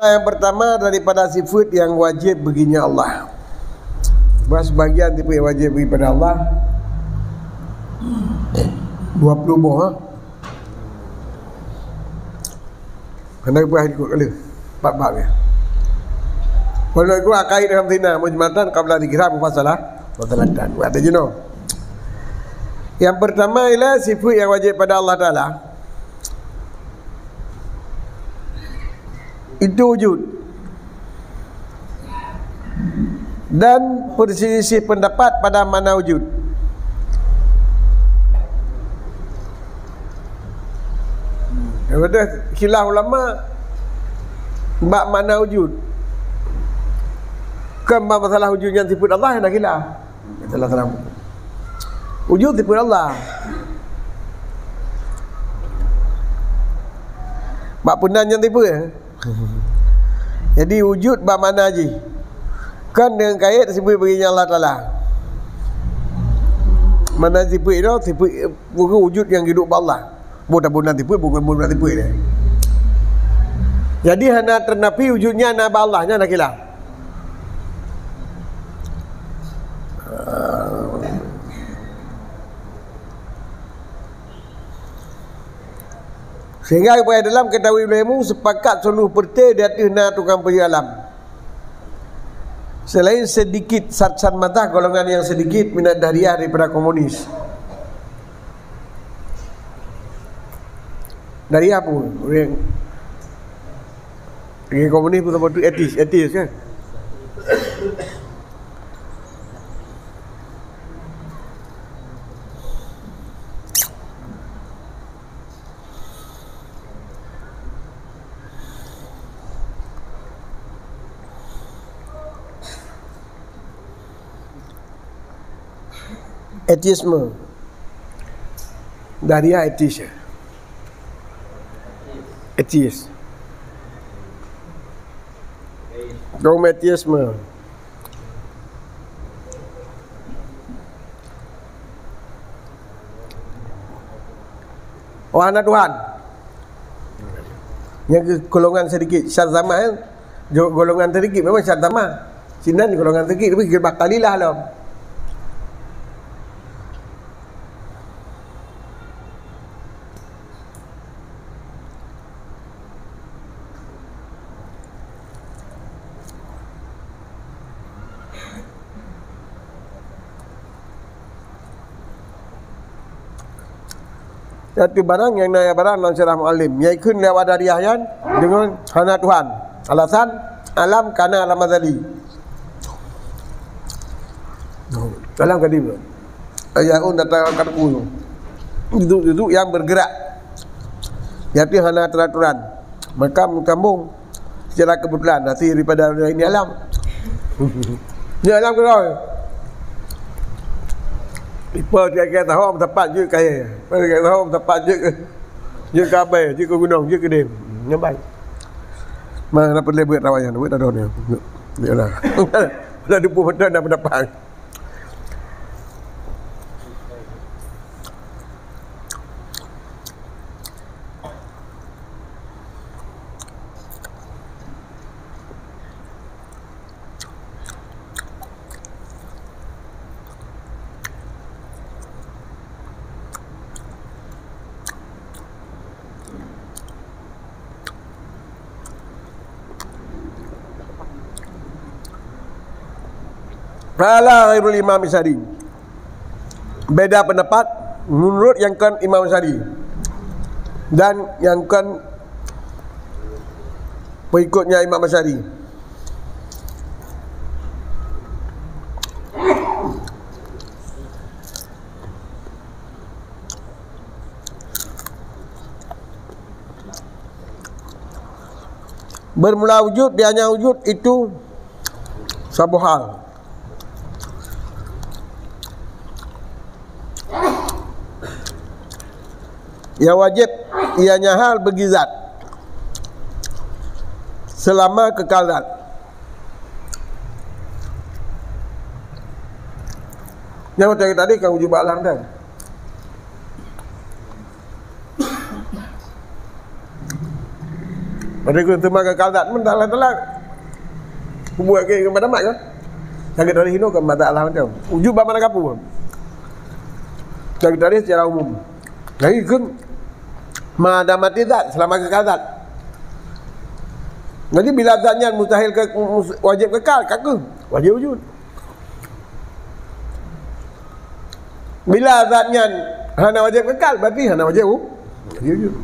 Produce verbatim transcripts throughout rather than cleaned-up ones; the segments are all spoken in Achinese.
Yang pertama daripada sifat yang wajib baginya Allah. Bah sebagian sifat yang wajib daripada Allah. Dua puluh boh, ha? Hana geupeugah ikot ka lheueh. Bab-bab nyan. Kalau ikot kait dengan zina, mujmalatan qabla dzikriha mufassalah, mufassalatan. Buat ada jenuh. Yang pertama ialah sifat yang wajib pada Allah Taala. Itu wujud. Dan perselisih pendapat pada makna wujud. Ada khilaf ulama bak makna wujud. Kan bak masalah wujud nyan sifat Allah, ada khilaf. Salah-salah. Wujud sifat Allah. Bak peunan nyan sifat. Jadi wujud bak makna jih. Kan deungon kait sifat baginya Allah Taala. Makna sifat itu, sifat, bukan wujud nyang hidup bak Allah. Bukan bunan sifat, bukan bunan sifat dia. Jadi hana ternafi wujudnya na bak Allah, nyan na khilaf. Sehingga geupeugah dalam kitab Ibnu Haimu, sepakat seuluruh peureuté di ateueh na tukang peujeuet alam. Selain sedikit, sat-sat mata golongan yang sedikit minat dahriyah daripada komunis. Dahriyah apa? Orang, orang komunis pun sama tu etis, etis kan? Etisme. Dahriyah etis. Etis. Kaum etisme. Oh, hana Tuhan. Nyang keu golongan sedikit, syadzamah, eh. Jo-, golongan sedikit memang syadzamah. Sinan golongan sedikit, tapi geubah qalilah lom. Yaitu barang nyang na barang lam syarah Muallim. Nyang ikheun lewat Dahriyah nyan deungon hana Tuhan. Alasan, alam kana alam azali. Alam kadim. Ayaun datang akan aku. Duduk-duduk yang bergerak. Yaitu hana aturan-aturan. Maka meusambung secara kebetulan hasil daripada ini alam. Ni alam keudroe. Ipa tiga-tiga tahun meusapat jeuet kayèe. Tiga-tiga tahun meusapat jeuet, jeuet keu abèe, jeuet keu gunong, jeuet keu dém. Nyan ban. Mana peureulèe beuet rawa nyan, beuet dah droeneuh. Yalah. Dah dua puluh meter dah meudapat. Qala ghairul Imam Syari. Beda pendapat menurut nyang kon Imam Syari dan nyang kon pengikutnya Imam Syari. Bermula wujud, dianya wujud itu saboh hal. Yang wajib ianya hal bagi zat selama kekal zat. Nyang tadi, tadi kan wujud bak alam kan? Ada keu teuma kekal zat, men Allah Taala buet keu mat-mat kan? Nyang geutarikh inoe kan mata Allah macam. Wujud bak mana kapu. Nyang geutarikh secara umum. Jadi kan ma damati zat, selama kekal zat. Jadi bila zat nyan mustahil ke, mus-, wajib kekal, ka keuh wajib wujud. Bila zat nyan hana wajib kekal, berarti hana wajib u-, wajib wujud.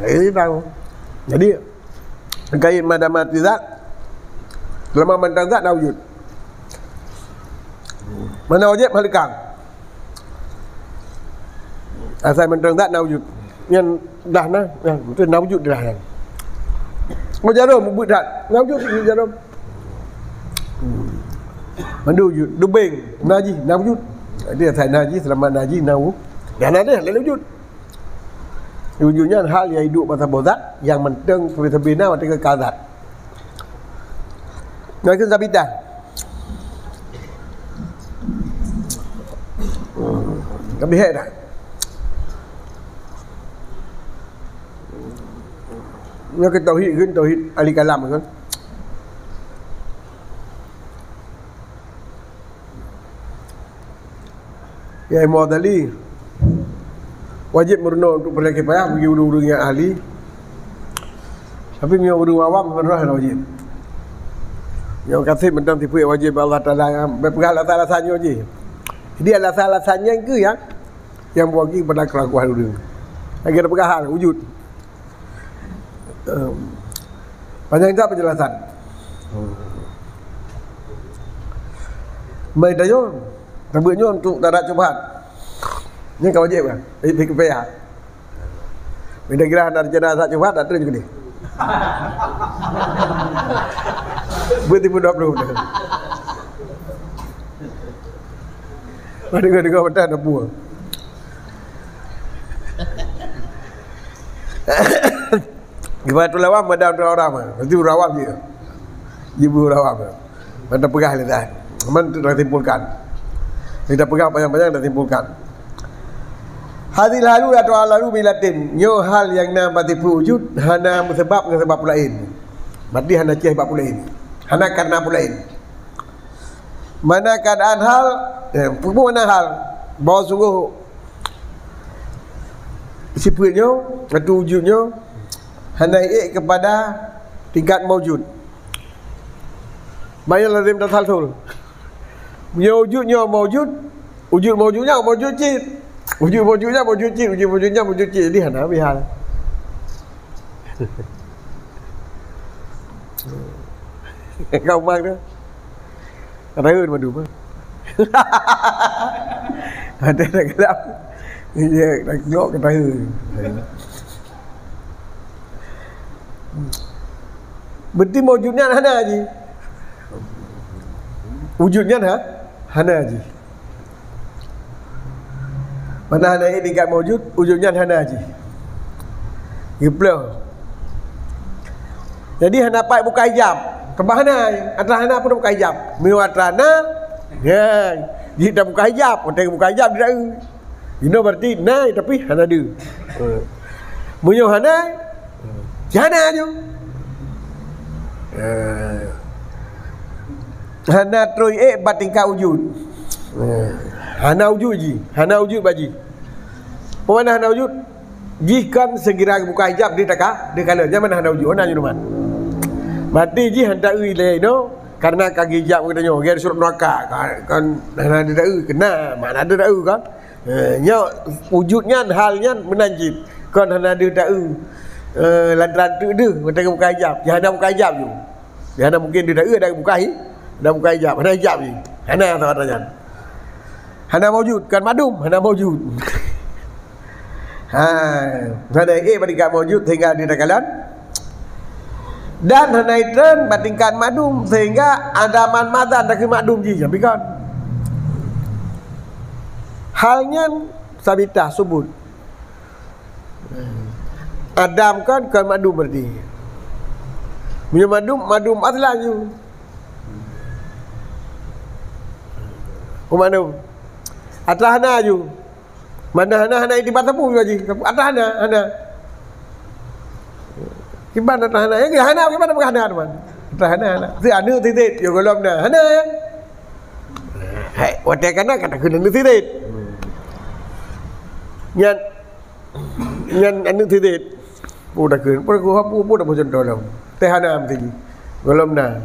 Jadi tahu. Jadi kait ma damati zat, selama mantong zat na wujud. Mana wajib hana kekal. Asai mantong zat na wujud. Nyan dah na, na, beutôi na wujud dah nyan. Oh, jarum, buet that. Na wujud, jarum. Mandum wujud. Dubeng, na jih, na wujud. Jadi asai na jih, selama na jih, na wu-, na, na deh, lalu wujud. Wujud nyan hal nyang iduek bak saboh zat, nyang mantong sabe-sabe na watèe kekal zat. Nyan keuh sabitah. Hmm, ka bihek dah. Nyoe keu tauhid kan, tauhid ahli kalam kan. Ya Imam Ghazali, wajib meurunoe untuk peureulèe kifayah bagi ureueng-ureueng nyang ahli. Tapi meunyoe ureueng awam, sebenarnya hana wajib. Nyang kaseb mantong tipe wajib Allah Taala nyang beupeugah alasan-alasan nyoe jih. Jadi alasan-alasan nyan keuh nyang, nyang bagi pada kelakuan ureueng. Lagèe peugah hal wujud. Em, panjang juga penjelasan. Mai tanyoe, tabeuet nyoe untuk tarat syubhat. Nyan ka wajib kan? Wajib fikih. Bila kira hana rencana tarat syubhat, tak terus gini. Bertipu dua puluh. Dengar-dengar betul ada buah. Gimana tu lawan pada orang awam? Nanti orang awam je. Ibu orang awam. Mana peugah lé dah. Mana tu dah simpulkan. Kita peugah panjang-panjang dah simpulkan. Hadil halu atau al halu bilatin. Nyoe hal nyang na bak tipe wujud hana meusebab ngon sebab peulaén. Berarti hana ceh bak peulaén. Hana karena peulaén. Mana keadaan hal, eh, peue makna hal? Bahwa sungguh sifeut nyoe, atau wujud nyoe, hana ék kepada tingkat maujud. Makna lazim tasalsul. Nyoe wujud nyoe maujud, wujud maujud nyan maujud cit. Wujud maujud nyan maujud cit, wujud maujud nyan maujud cit. Jadi hana habéh hal. Kau bang tu. Kata mandum. Ada nak gelap. Ya, nak gelap kata. Berarti maujud nyan hana jih. Wujud nyan ha? Hana jih. Mana hana ék tingkat maujud, wujud nyan hana jih. Geupeuleuh. Jadi hana pat buka hijab. Keubah hana, atra hana pun buka hijab. Meunyoe atra na, nyan. Jih tabuka hijab, watèe buka hijab ditaeu. Inoe berarti na tapi hana deuh. Meunyoe hana, hana ju. Hana trôh ék bak tingkat wujud. Hana wujud jih, hana wujud bak jih. Peue makna hana wujud? Jih kan segera buka hijab di taka, di kala. Nyan makna hana wujud, hana ju numan. Berarti jih hana taeu lé inoe, karena ka geujak geutanyoe, geujak surot neuraka. Kan, kan hana taeu, kena, mana ada taeu kan? Eh, nyoe wujud nyan, hal nyan meunan cit. Kon hana deuh taeu, eh, lantaran teuk deuh, meuteuk buka hijab. Nyang hana buka hijab ju. Nyang hana mungkin deuh taeu, ada buka hi-, ada buka hijab. Hana hijab jih. Hana saban nyan. Hana maujud, kon madum, hana maujud. Ha, hana ék bak tingkat maujud sehingga ditakalon. Dan hana itreun bak tingkat madum sehingga adaman madan takheun madum jih, nyang bikon. Hal nyan sabitah subut. Adam kan, kon madum berarti. Meunyoe madum, madum aslan ju. Peue madum? Atra hana ju. Mana hana, hana itibat sapeue ju jih. Atra hana, hana. Kiban atra hana? Ya, hana, kiban atra hana, teman? Atra hana, hana. Si aneuk sidit, ya, golom na. Hana, ya? Hai, watèe kana, kata kena aneuk sidit. Nyan, nyan aneuk sidit. Pun dah kena, pun aku hapus, pun dah bosan tolong. Teh hana mesti. Golom na.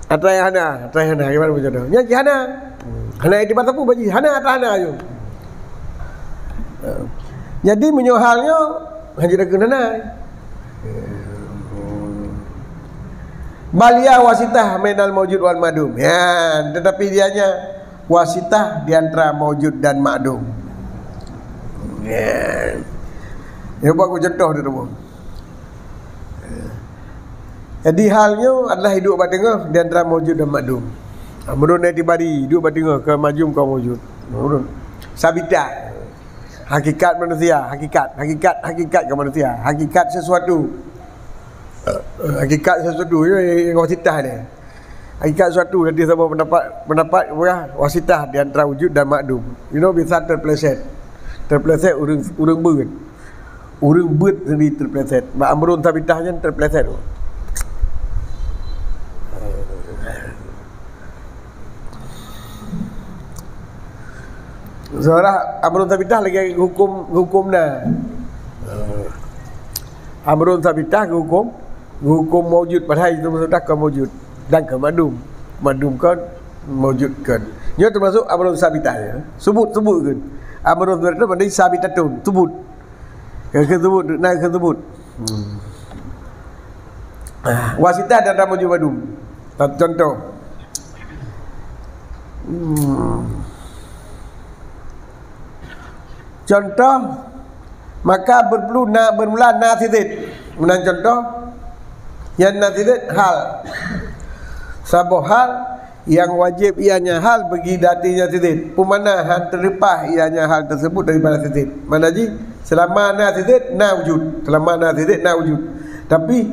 Atra hana, atra hana, gimana macam tu? Nyan cit hana. Hana itibar sapeue bagi, hana atra hana ayu. Jadi meunyoe hal nyoe, hana jeuet keu hana. Bal hiya wasitah bainal maujud wal ma'dum. Ya, tetapi dianya wasitah di antara maujud dan ma'dum. Ya. Ya, buat aku contoh tu, tu. Jadi hal nyoe adalah hidup bak teungoh di antara maujud dan ma'dum. Amrun itibari, hidup bak teungoh, keu ma'dum keu maujud. Amrun. Sabitah. Hakikat manusia, hakikat, hakikat, hakikat keu manusia, hakikat sesuatu. Hakikat sesuatu, ya, yang wasitah dia. Hakikat sesuatu, nanti sama pendapat, pendapat apa, wasitah di antara wujud dan ma'dum. You know, bisa terpleset. Terpleset ureueng, ureueng beuet. Ureueng beuet sendiri terpleset. Bak amrun sabitah nyan terpleset. Seolah amrun sabitah lagi hukum, hukum na. Amrun sabitah hukum, hukum maujud, padahai itu sabitah kon maujud. Dan kon ma'dum. Ma'dum kon, maujud kon. Nyoe termasuk amrun sabitah, ya. Subut, subut kan. Amrun sabitah berarti sabitatun, subut. Keu, keu teubeuet, na keu teubeuet. Hmm. Ah, wasitah dan maujud ma'dum. Contoh. Hmm. Contoh, maka bermula na, bermula na sidit. Meunan contoh, nyan na sidit hal. Saboh hal Nyang wajéb ianya hal bagi dati nyan sidit. Peumana hán teuleupah ianya hal teuseubut daripada sidit. Makna jih, seulama na sidit, na wujud. Seulama na sidit, na wujud. Tapi,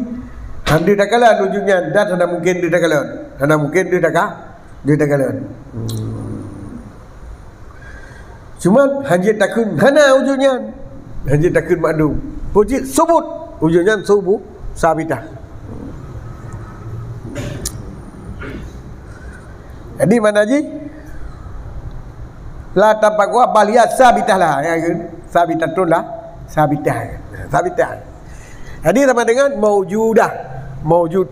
hán deuh takalon wujud nyan dan hana mungken deuh takalon. Hana mungken deuh taka-, deuh takalon. Hmm. Cuma hana jeuet takheun hana wujud nyan. Hana jeuet takheun ma'dum. Peue jeuet subut wujud nyan, subut sabitah. Jadi makna jih la tanfa'u, bal hiya sabitah lah, ya kan? Sabitatun lah, sabitah. Sabitah. Jadi sama dengan maujudah. Maujud.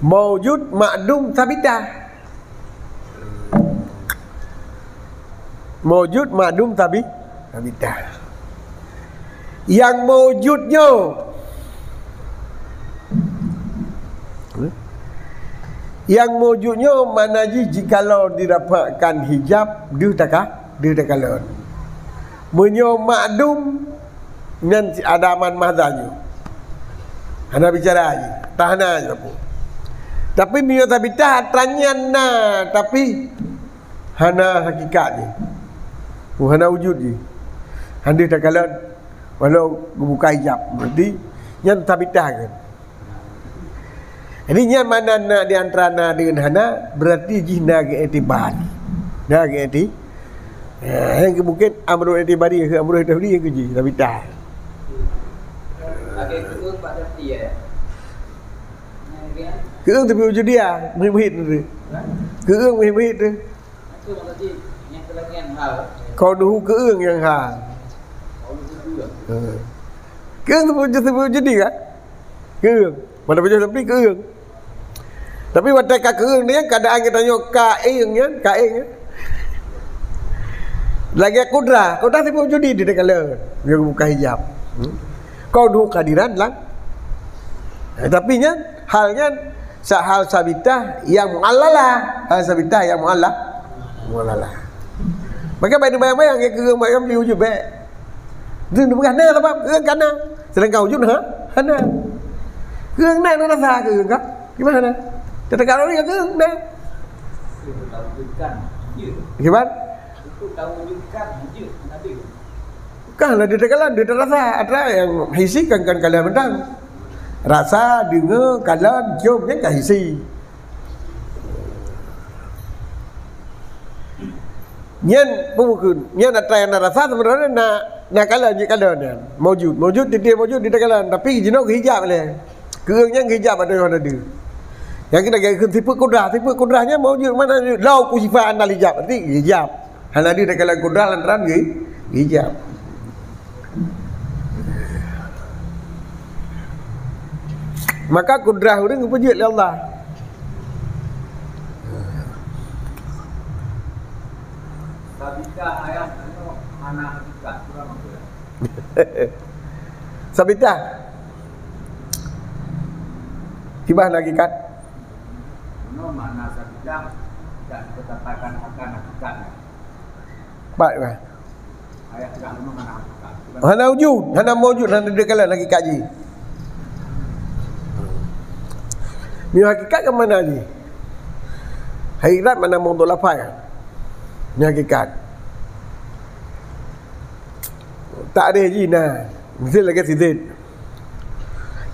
Maujud, ma'dum, sabitah. Maujud, ma'dum, sabi-, sabitah. Nyang maujud nyoe, nyang maujud nyoe makna jih jikalau dirapakkan hijab, deuh taka-, deuh takalon. Meunyoe ma'dum, nyan si adaman mahza nyoe. Hana bicara jih, tahana jih sapeue. Tapi meunyoe sabitah, atra nyan na, tapi hana hakikat jih. Oh, hana wujud jih. Hán deuh takalon, walau geubuka hijab. Berarti, nyan sabitah kan. Jadi, nyan makna na di antara na deungon hana, berarti jih na geuiktibar. Na geuikti-, ha, nyang mungken amrun iktibari, amrun iktibari nyang keuji, sabitah. Lagèe keueung bak dati, ya. Keueung tapi wujud dia, meuhit-meuhit tu. Ha? Keueung meuhit-meuhit tu. Itu maksud jih, nyang keulangian hal. Kaunuhu keueung nyang hal. Kaunuhu keueung. Ha. Keueung teupeu-, teupeu jadi kan? Keueung. Mana baju tapi keueung. Tapi watèe ka keueung nyan, keadaan geutanyoe ka eung nyan, ka eung nyan. Lagèe kudrah, kudrah teupeu jadi di takalon. Dia buka hijab. Hmm. Kaunuhu qadiran lah. Eh, tapi nyan, hal nyan, sa-, hal sabitah nyang mu'allalah. Hal sabitah nyang mu'alla-, mu'allalah. Maka, bèk neubayang-bayang, ya, keueung bayang beli wujud bèk. Itu neupeugah na sabab keueung ka na. Sedangkan wujud ha? Hana. Keueung na, na rasa keueung ka? Gimana? Kata kalau ni keueung na. Gimana? Kan lah dia terkalan, dia terasa. Atra nyang hisi kan, kan kalah mentang. Rasa, deungoe, kalon, cium, kan ka hisi. Nyan peue bukon? Nyan atra nyang na rasa sebenarnya na, na kalon, jeuet kalon nyan. Maujud, maujud, tieb-tieb maujud di kalon, tapi jinoe geuhijab lé. Keureung nyan geuhijab atau nyang na deuh. Nyang keunan geukheun sifat kudrah, sifat kudrah nyan maujud, mana lau ku sifat anal hijab, berarti hijab. Hana deuh takalon kudrah lantaran geu-, geuhijab. Maka kudrah ureuëng geupeujeuet lé Allah. Sabitah ayat nyoe hana hakikat, kurang apa? Sabitah. Kiban hakikat? Nyoe makna sabitah, tidak bertatakan akan hakikatnya. Pat, bah. Ayat tidak nyoe hana hakikat. Hana wujud, hana maujud, hana dikalon hakikat jih. Nyoe hakikat ke mana jih? Hakikat mana maudhu lafai? Nyoe hakikat. Takrif jih na. Misal lagée si Zaid.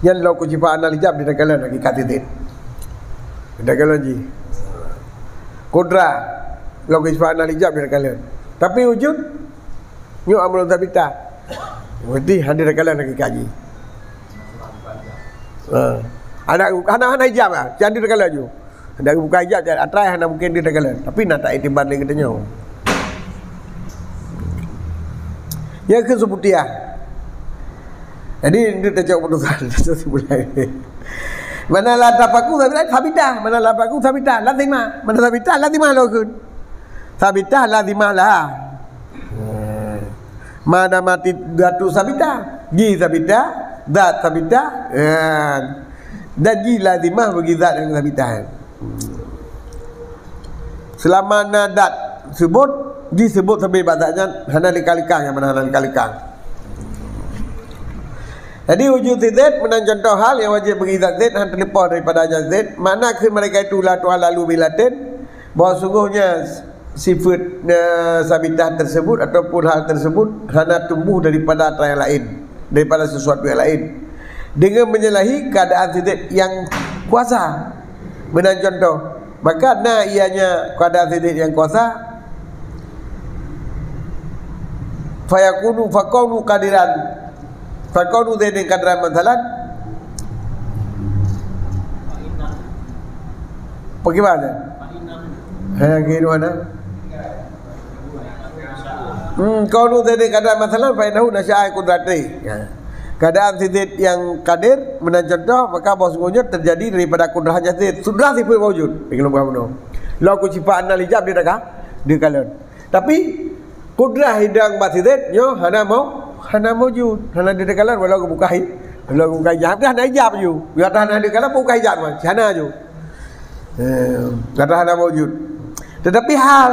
Nyan lau ku sifat anal hijab dikalon hakikat si Zaid. Dikalon jih. Kudrah lau ku sifat anal hijab dikalon. Tapi wujud nyoe amrun sabitah. Berarti hana dikalon hakikat jih. Ha. Hana, hana, hana hijab lah. Hana dikalon jih. Dari buka hijab, atra hana mungkin dikalon. Tapi na taiktibar lé geutanyoe. Nyang keu seuputiah. Jadi, untuk tacok putusan. Mana la tafaku sabitah, sabitah. Mana la tafaku sabitah, lazimah. Mana sabitah, lazimah lom kheun. Sabitah, lazimah lah. Ma damati zatu sabitah, ji sabitah, zat sabitah, ya. Dan ji lazimah bagi zat nyang sabitah. Selama na zat sebut, ji sebut sabe bak zat nyan, hana lika-lika nyang mana hana lika-lika. Jadi, wujud si Zaid meunan contoh hal nyang wajéb bagi zat Zaid hana teuleupah daripada adanya Zaid. Makna kheun mereka itu la tu'allalu billatin, bahwa sungguhnya sifat, eh, sabitah tersebut ataupun hal tersebut hana tumbuh daripada atra yang lain, daripada sesuatu yang lain, dengan menyalahi keadaan si Zaid yang kuasa. Meunan contoh, maka na ianya keadaan si Zaid yang kuasa, fayakunu, fakaunu qadiran, fakaunu Zaidin qadiran, masalan. Bagaimana? Hai, gini mana? Hmm, kaunu Zaidin qadiran, masalan, fa innahu nasya'a qudrati. Ya. Keadaan si Zaid yang qadir, meunan contoh, maka bahwa sungguhnya terjadi daripada kudrahnya Zaid. Sudah sifat maujud. Lau ku sifat anal hijab dia dah ka, dikalon. Tapi kudrah idang bak si Zaid nyoe hana mau, hana maujud, hana dikalon walau geubuka hi-, walau geubuka hijab, dah hana hijab ju. Ya dah hana dikalon buka hijab mah, hana ju. Eh, dah hana maujud. Tetapi hal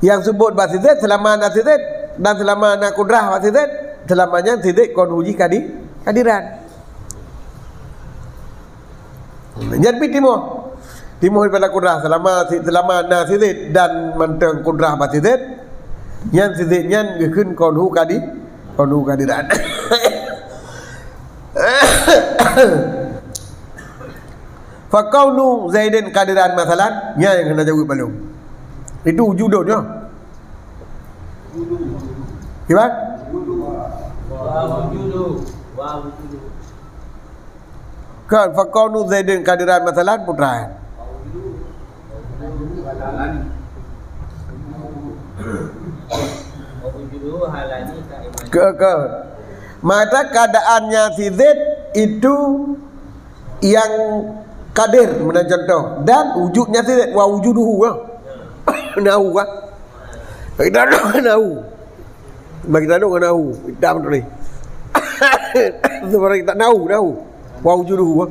yang sebut bak si Zaid, selama na si Zaid dan selama na kudrah bak si Zaid, selama nyan si Zaid kon uji kadi-, kadiran. Nyan pi timoh. Timoh daripada kudrah selama si-, selama na si Zaid dan mantong kudrah bak si Zaid. Nyan si Zaid nyan geukheun kaunu kadi-, kaunu qadiran. Fakaunu Zaidin qadiran, masalan, nyan nyang kena jaweueb balum. Itu wujudun nyoe. Kiban? Kan, fakaunu Zaidin qadiran, masalan, putra. Ke, ke. Maka keadaannya si Zaid itu yang qadir, meunan contoh, dan wujudnya si Zaid, wa wujuduhu, ha. Nahu, ha. Kita nahu. Bagi tanuk ngon nahu, hitam tu ni. Sebarang kita nahu, nahu. Wa wujuduhu.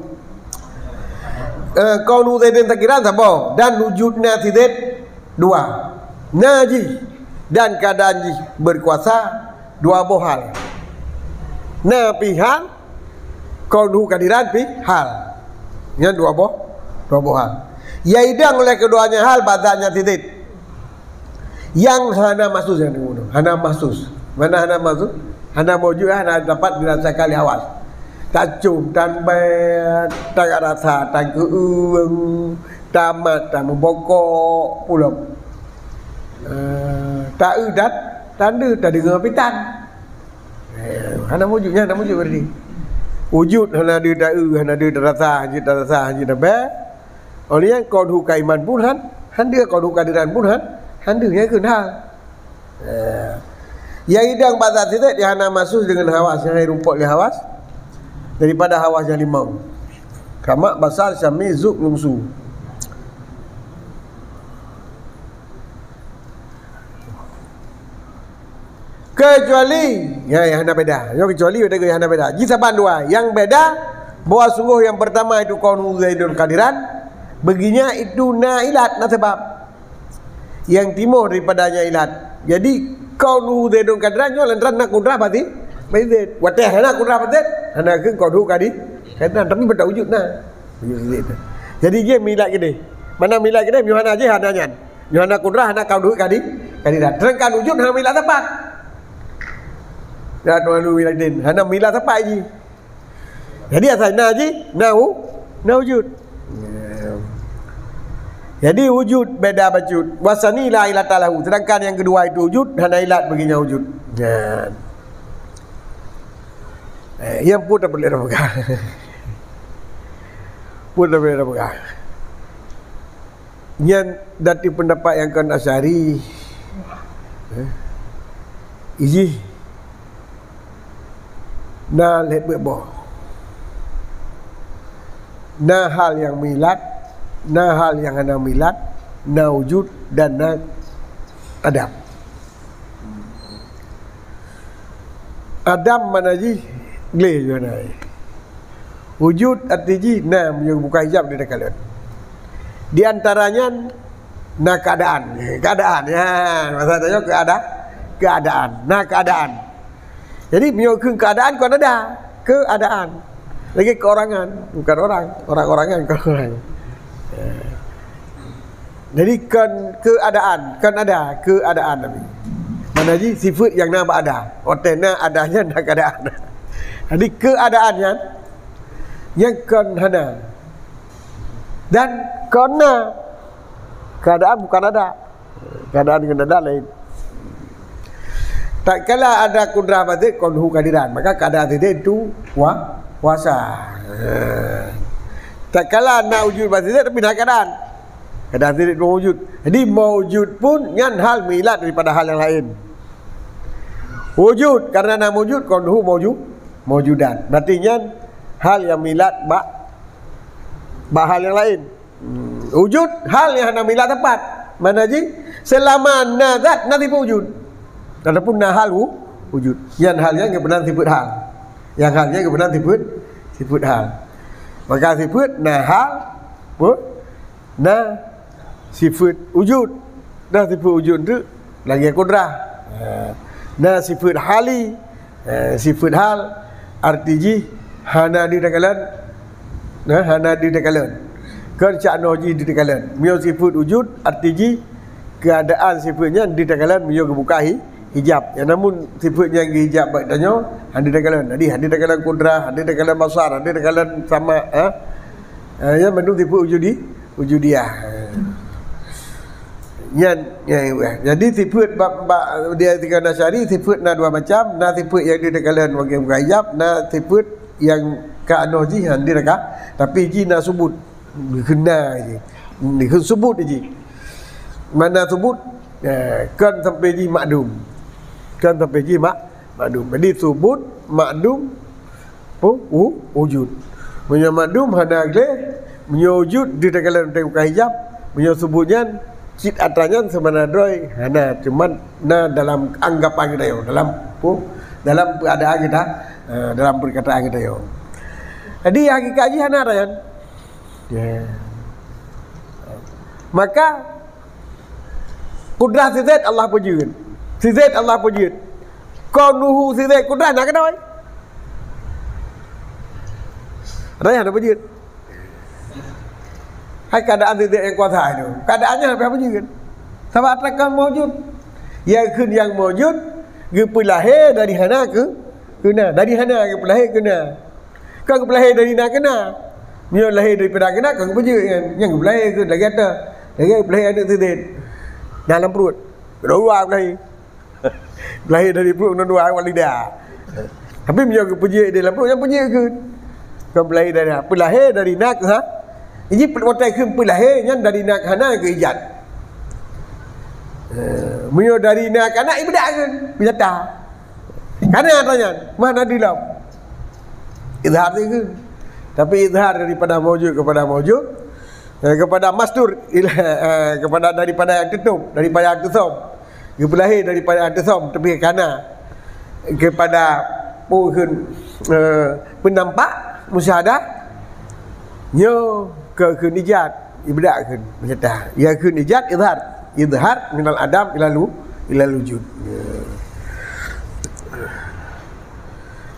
Eh, kaunu Zaidin qadiran saboh dan wujudnya si Zaid dua. Na jih dan keadaan jih berkuasa dua boh hal. Na pih hal, kaunu qadiran pih hal. Nyan dua boh, dua boh hal. Ya idang oleh keduanya hal bak zatnya si Zaid. Nyang hana mahsus nyang teupeue, hana mahsus. Mana hana mahsus? Hana maujud, hana dapat dirasakan lé hawas. Tacum, tan bèe, tarasa, takeueng, tamat, tameubokok, pulo. Eh, taeu dan tanda tadeungoe pitan. Eh, hana wujud, nyan hana wujud berarti. Wujud hana deuh taeu, hana deuh tarasa, hanjeuet tarasa, hanjeuet tabé. Oleh nyan qauluhu kaiman pun han, han deuh qauluhu qadiran pun han, han deuh nyan keuh hal. Eh, nyang idang bak zat sidék nyang hana mahsus deungon hawas, nyang hai rumpok lé hawas daripada hawas nyang limong. Sama basar, syami, zuk, lumsu. Kecuali, ya, yang hana beda. Ya, kecuali beda, yang hana beda. Ji saban dua. Yang beda, bahwa sungguh yang pertama itu qauluhu Zaidun qadiran, baginya itu na ilat, na sebab. Yang timoh daripadanya ilat. Jadi, qauluhu Zaidun qadiran nyoe lantaran na kudrah berarti, berarti Zaid. Watèe hana kudrah berarti, hana keu qauluhu qadi-, qadiran, tapi beutôi wujud na. Wujud Zaid tu. Jadi, dia milat gini. Mana milat gini, nyoe hana ji, hana nyan. Nyoe hana kudrah, hana qauluhu qadi-, qadiran. Sedangkan wujud hana milat tepat. Ya, Tuhan Wiladin, hana milat tepat ji. Jadi, asai na ji, na wu-, na wujud. Jadi, wujud beda bacut. Wasani la ilata lahu. Sedangkan yang kedua itu wujud, hana ilat baginya wujud. Nyan. Eh, yang pun tak boleh dah pegang. Pun tak boleh dah pegang. Nyan dati pendapat nyang kon Asy'ari. Eh? Ijih na lhèe peuet boh. Na hal nyang milat, na hal nyang hana milat, na wujud dan na adam. Adam makna jih gleh jih na. Wujud arti jih na meunyoe buka hijab di takalon. Di antara nyan na keadaan. Keadaan, ya. Bahasa tanyoe keada-, keadaan. Na keadaan. Jadi meunyoe keu keadaan kon ada. Keadaan. Lagi keorangan, bukan orang. Orang-orangan, kon orang. Ya. Jadi, kon keadaan, kon ada, keadaan tapi. Mana jih sifeut nyang na bak ada. Watèe na ada nyan na keadaan. Jadi, keadaan nyan, nyang kon hana. Dan kon na. Keadaan bukan ada. Keadaan ngon ada lain. Tatkala ada kudrah batin, qauluhu qadiran. Maka keadaan sidék itu wa-, kuasa. Ha. Tatkala na wujud batin, tapi na keadaan. Keadaan sidék itu wujud. Jadi, maujud pun nyan hal milat daripada hal yang lain. Wujud, karena na maujud, qauluhu mauju-, maujudan. Berarti nyan hal yang milat bak, bak hal yang lain. Hmm, wujud hal nyang hana milat tepat. Mana jih? Selama na zat, na sifeut wujud. Ataupun na hal wu-, wujud. Nyang hal nyan geupeunang sifeut hal. Nyang hal nyan geupeunang sifeut, sifeut hal. Maka sifeut na hal, pu-, na sifeut wujud. Na sifeut wujud tu lagèe kudrah. Ha. Na sifeut hali. Eh, sifeut hal, arti jih hana ditakalon, nah, hana ditakalon. Kon cak noh jih ditakalon. Meunyoe sifeut wujud, arti jih keadaan sifeut nyan ditakalon meunyoe geubuka hi-, hijab. Ya, namun sifeut nyang geuhijab bak tanyoe, hana ditakalon. Jadi, hana ditakalon kudrah, hana ditakalon basar, hana ditakalon sama, ha? Eh, nyan bandum sifeut wujudi-, wujudiah. Nyan, nyan, jadi sifeut bak, bak dia tiga Asy'ari, sifeut na dua macam, na sifeut nyang ditakalon bagi bukan hijab, na sifeut nyang ka anoh jih hana diraka, tapi jih na subut, dikena jih, dikena subut jih. Mana subut? Eh, kan sampai jih makdum. Kan sampai jih mak-, makdum. Jadi subut, makdum, Pu-, wu-, wujud. Meunyoe makdum hana gleh, meunyoe wujud ditakalon teuka hijab, meunyoe subut nyan cit atra nyan seumana droe hana, cuman na dalam anggapan geutanyoe, dalam pu-, dalam peuadaan geuta-, eh, dalam peukataan geutanyoe. Jadi hakikat jih hana atra nyan. Ya. Maka kudrah si Zaid Allah peujeuet. Si Zaid Allah peujeuet. Kaunuhu si Zaid kudrah na keudroe. Raya na peujeuet. Hai keadaan si Zaid nyang kuasa nyoe. Keadaannya hana peujeuet. Sabab atra kon maujud. Nyang kheun nyang maujud geupeulahé dari hana keu, keu na. Dari hana geupeulahé keu na. Kon geupeulahé dari na keu na. Meunyoe lahé daripada keu na, kon geupeujeuet nyan. Nyang geupeulahé keu lagèe ata. Lagèe geupeulahé aneuk si Zaid. Na lam pruet. Keudua beulahé. Beulahé dari pruet keudua walidah. Tapi meunyoe geupeujeuet di lam pruet, nyan peujeuet keuh. Kon beulahé dari, peulahé dari na keuh ha. Jadi watèe kheun peulahé nyan dari na keuh hana geuijat. Eh, meunyoe dari na keuh hana, ibeudak kheun, beunyata. Kana ata nyan, mana di lom. Izhar tu kheun. Tapi izhar daripada maujud kepada maujud, eh, kepada mastur, eh, kepada daripada yang tutup, daripada yang tutup. Geupeulahé daripada antusom, tapi kana kepada peue kheun, eh, peunampak, musyahadah, nyoe keu kheun ijat, ibeudak kheun, meunyo ta. Ya kheun ijat, izhar. Izhar minal adam ilal wu-, ilal wujud. Ya.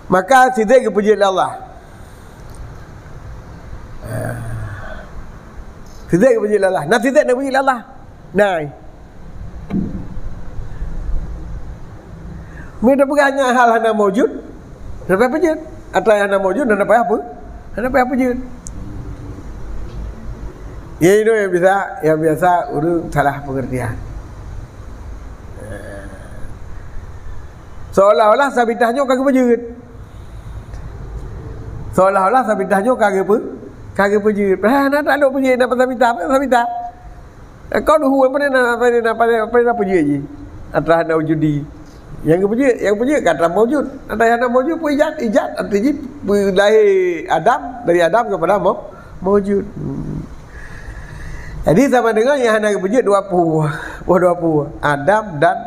Maka sidék geupeujeuet lé Allah. Sidék geupeujeuet lé Allah. Na sidék na peujeuet lé Allah. Nai. Meunyoe tapeugah nyan hal hana maujud, hana payah peujeuet. Atra hana maujud, hana payah apa? Hana payah peujeuet. Ya, itu yang bisa, yang biasa ureuëng salah pengertian. Seolah-olah sabitah nyoe ka geupeujeuet. Seolah-olah sabitah nyoe ka geupe-, ka geupeujeuet. Padahai hana taklok peujeuet, na sabitah, apa sabitah? Eh, kau duhu, apa dia nak, apa dia nak, apa dia, apa dia nak peujeuet ji? Atra hana wujudi. Yang geupeujeuet, yang peujeuet ka atra maujud. Atra hana maujud pun ijat, ijat, arti jih peulahé Adam, dari Adam kepada mau-, maujud. Hmm. Jadi sama dengan yang hana geupeujeuet dua peue. Peue dua peue? Adam dan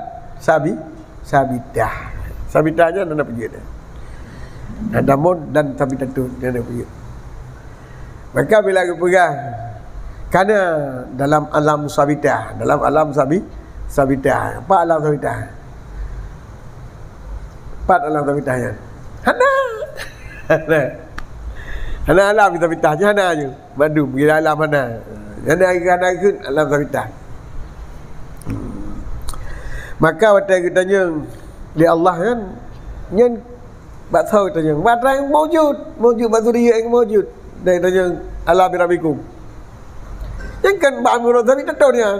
Sabi-, Sabitah. Sabitah nyan hana peujeuet. Adamun dan Sabitatun hana peujeuet. Maka bila geupeugah, kana dalam alam sabitah, dalam alam sabi-, sabitah. Apa alam sabitah? Pat alam sabitah nyan? Hana. Hana. Hana alam sabitah nyan, hana je. Mandum, gila alam hana. Hana, hana ikut alam sabitah. Maka watèe geutanyong lé Allah nyan, nyan Bak soe tanyong? Bak atra nyang maujud. Maujud bak zuriat nyang maujud. Dan tanyong, "Ala bi rabbikum." Nyang kan bak amrun sabitah nyan.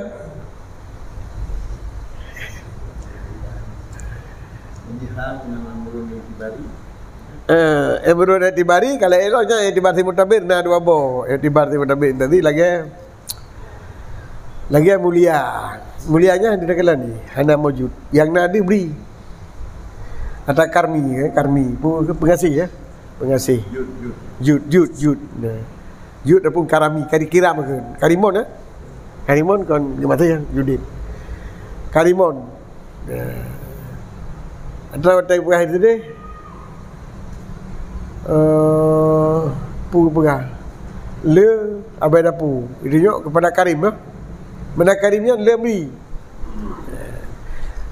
Eh, amrun i'tibari, kalau elok nyan i'tibar si mu'tabar na dua boh. I'tibar si mu'tabar tadi lagèe Lagèe mulia. Mulia nyan di dalam ni, hana maujud. Nyang na dibri. Atra karmi, eh, karmi. Pu-, pengasih, eh. Pengasih. Jud, jud. Jud, jud, jud. Nah. Jud ataupun karami, kari kiram ke. Karimon, eh. Karimon kon geumaté judin. Karimon. Ya. Atra watèe peugah itu deh. Eh, peue peugah. Le abai dapu. Itu nyok kepada Karim, eh. Mana Karim nyan le bri.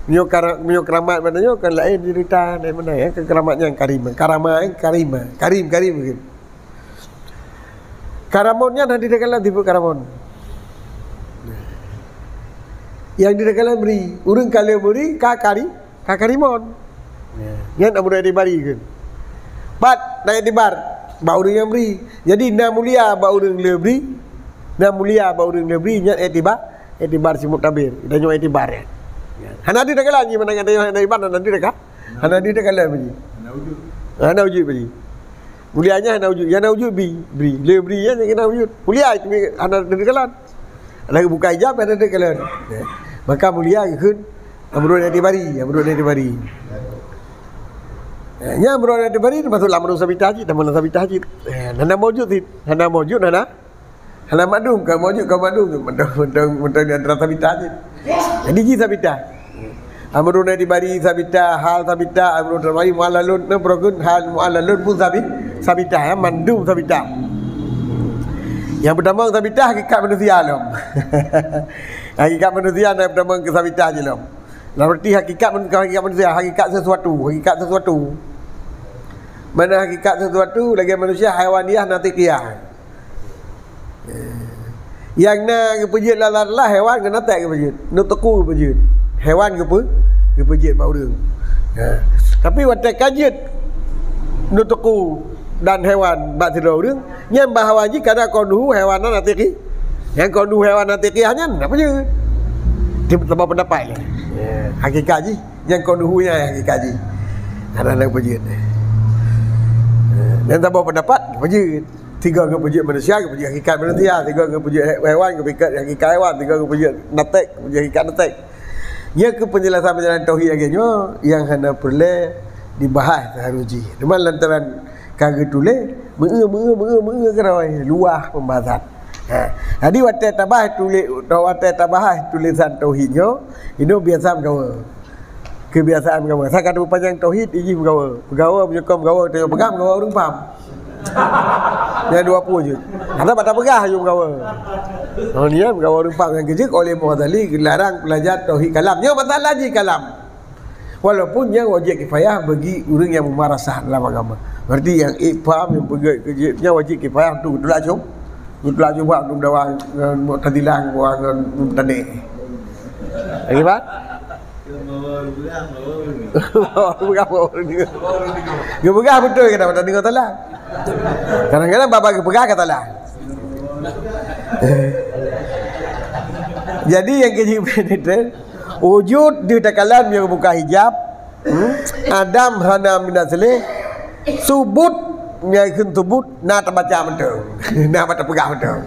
Meunyoe kara-, meunyoe keramat mana nyoe kan laén cerita, laén mana, ya. Kan keramat nyan Karim. Karama, eh, Karim. Karim, Karim mungkin. Karamon nyan hana dikalon tipe karamon. Nyang dikalon bri, ureueng ka le bri ka kari, ka karimon. Nyan amrun i'tibari kan. Pat na i'tibar bak ureueng nyang bri. Jadi na mulia bak ureueng le bri, na mulia bak ureueng le bri nyan i'tibar, i'tibar si mu'tabar. Tanyoe i'tibar nyan. Hana dikalon ji mana tanyoe hana i'tibar, hana dikalon. Hana dikalon ji. Hana wujud ji. Mulia nyan hana wujud. Nyang na wujud bri, bri. Le bri nyan nyang na wujud. Mulia hana dikalon. Ada buka hijab hana dikalon. Ya. Maka mulia geukheun amrun i'tibari, amrun i'tibari. Ya, nyan amrun i'tibari termasuk lam amrun sabitah cit, lam amrun sabitah cit. Ya, hana maujud cit. Hana maujud, hana Hana ma'dum, ka maujud, ka ma'dum. Mantong, mantong, mantong di antara sabitah cit. Jadi ji sabitah. Amrun i'tibari sabitah, hal sabitah, amrun i'tibari mu'allalun, na peurokon hal mu'allalun pun sabi-, sabitah, ya, mandum sabitah. Nyang peurtama sabitah hakikat manusia lom. Hakikat manusia nyang peurtama keu sabitah ji lom. Dalam arti hakikat man-, hakikat manusia, hakikat sesuatu, hakikat sesuatu. Mana hakikat sesuatu lagèe manusia, haiwaniyah, natiqiyah. Nyang na geupeujeuet lé Allah Taala, haiwan ngon natek geupeujeuet. Nutqu geupeujeuet. Haiwan geupeu-, geupeujeuet bak ureueng. Ha. Tapi watèe ka jeuet nutqu dan haiwan bak sidroe ureueng, nyan bahwa jih kana kaunuhu haiwanan natiqi. Nyang kaunuhu haiwan natiqi nyan, napa jeuet? Di, teuma pendapat lé. Hakikat jih, nyang kon luhu nyan hakikat jih. Hana lé peujeuet. Dan saboh pendapat, peujeuet. Tiga geupeujeuet manusia, geupeujeuet hakikat manusia. Tiga geupeujeuet he-, hewan, geupeujeuet hakikat hewan. Tiga geupeujeuet natek, geupeujeuet hakikat natek. Nyan keuh penjelasan-penjelasan tauhid lagèe nyoe nyang hana peureulèe dibahas seuharus jih. Cuma lantaran ka geutuléh, meu-eu, meu-eu, meu-eu, meu-eu keudroe, luwah pembahasan. Ha. Jadi watèe tabahas tuléh, watèe tabahas tulésan tauhid nyoe, inong biasa meugawa. Kebiasaan meugawa. Sa ka teupanyang tauhid, jih meugawa. Meugawa, meunyoe kon meugawa, tanyoe peugah meugawa ureueng pham. Nyang dua pue jeuet. Karena bak tapeugah aju meugawa. Oh, nyan meugawa ureueng pham nyang keujeuet oleh Mughazali geularang belajar tauhid kalam. Nyoe masalah jih kalam. Walaupun nyan wajib kifayah bagi ureueng nyang mumarasah dalam agama. Berarti nyang ék paham, nyang peugah keujeuet, nyan wajib kifayah untuk geutulak syub-, geutulak syubhat, untuk meudawa ngon Mu'tazilah, ngon, ngon Mubtadi'. Lagi, Pak? Geupeugah beutôi kata, mata deungoe salah. Kadang-kadang baba geupeugah ka salah. Jadi nyang keujeuet beutôi, wujud di takalam nyang buka hijab, hmm? Adam hana minat seleh, subut nyang kheun subut na tabaca beutôi. Na bak tapeugah beutôi.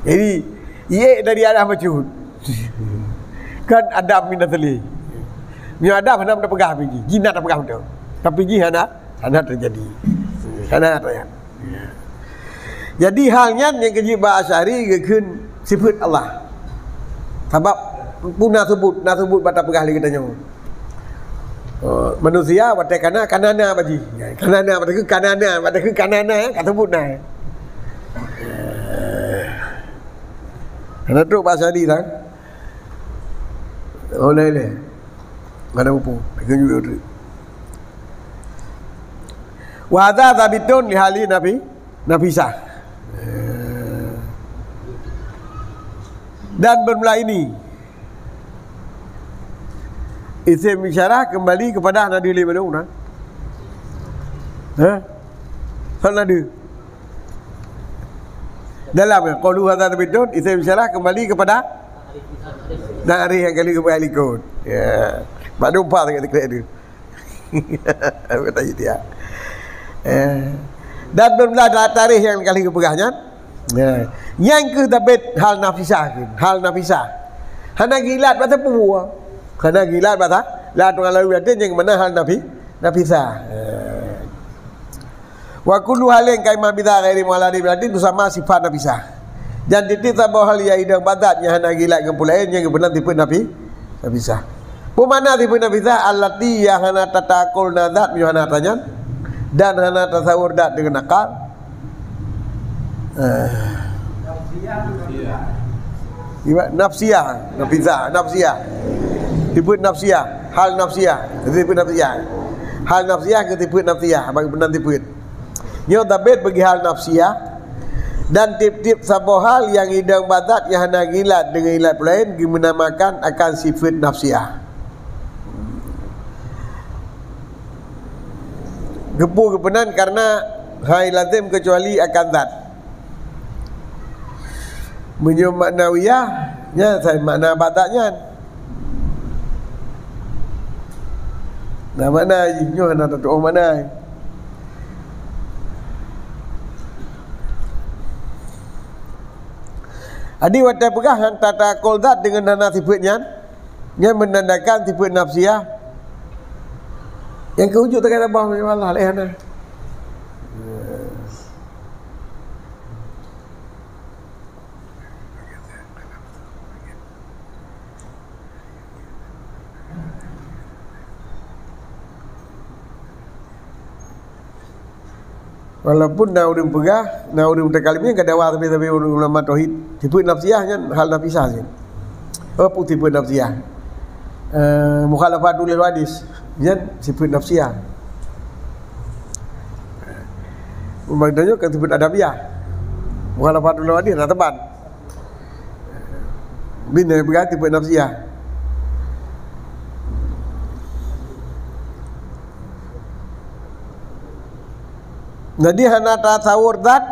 Jadi, ié dari Adam bacut. Kan Adam minat seleh. Nyoe Adam hana tapeugah pih jih. Jih na tapeugah beutôi. Tapi jih hana, hana teujadi. Hana teujadi. Jadi hal nyan nyang keujeuet bak Asy'ari geukheun sifeut Allah. Sabab peue na subut, na subut bak tapeugah lé geutanyoe. Oh, manusia watèe kana, kana na bak jih. Kana na, watèe kana na, watèe kana na, ka subut na. Hana trok bak Asy'ari lah. Oh, lain-lain. Hana muphom. Geukheun jeuet. Wa hadza tsabitun li hali nafi-, nafisah. Dan bermula ini, isim isyarah kembali kepada hana deuh lé mandum, nah. Hah? Hana deuh. Dalam ya, qalu hadza tsabitun, isim isyarah kembali kepada na'rif nyang kali keupeuhah likot. Ya. Bak dumpa sangat diklik tu. Kata dia. Eh. Dan bermula da-, tarikh nyang kali geupeugah nyan. Ya. Nyang keuh tabet hal nafisah keuh, hal nafisah. Hana geuilat bak sapeue. Hana geuilat bak sa-, la tuan lalu berarti nyang mana hal nafi-, nafisah. Eh. Wa kullu halin qaimah bidza ghairi mu'alladin berarti tu sama sifat nafisah. Dan tiep-tiep saboh hal nyang idong bak zat nyang hana geuilat ngon peue laén nyang geupeunan sifeut nafi-, nafisah. Peue makna sifeut nafisah? Allati nyang hana tata'aqqal na zat meunyoe hana atra nyan dan hana tasawur zat deungon akal. Eh. Ibarat nafsiyah, nafisah, nafsiyah. Sifeut nafsiyah, hal nafsiyah, sifeut nafsiyah. Hal nafsiyah keu sifeut nafsiyah, bagi peunan sifeut. Nyoe tabet bagi hal nafsiyah, dan tiep-tiep saboh hal nyang idong bak zat nyang hana geuilat deungon ilat peue laén geumeunamakan akan sifeut nafsiyah. Geupeu geupeunan karena hai lazem keucuali akan zat. Meunyoe maknawiyah, nyan sai makna bak zat nyan. Na makna jih nyoe hana tatu'oh makna. Jadi watèe peugah hana tata'aqqal zat deungon hana sifeut nyan, nyan meunandakan sifeut nafsiyah nyang keu wujud teuka tabah meunyoe Allah lé hana. Walaupun na ureueng peugah, na ureueng mutakalim nyang ka dawa sabe-sabe ureueng ulama tauhid, sifeut nafsiyah nyan hal nafisah nyan. Apa sifeut nafsiyah? Eh, mukhalafatul lil hadis nyan sifeut nafsiyah. Maknanya kan sifeut adabiyah. Mukhalafatul lil hadis na teban. Bina berarti buat nafsiyah. Jadi hana tasawur zat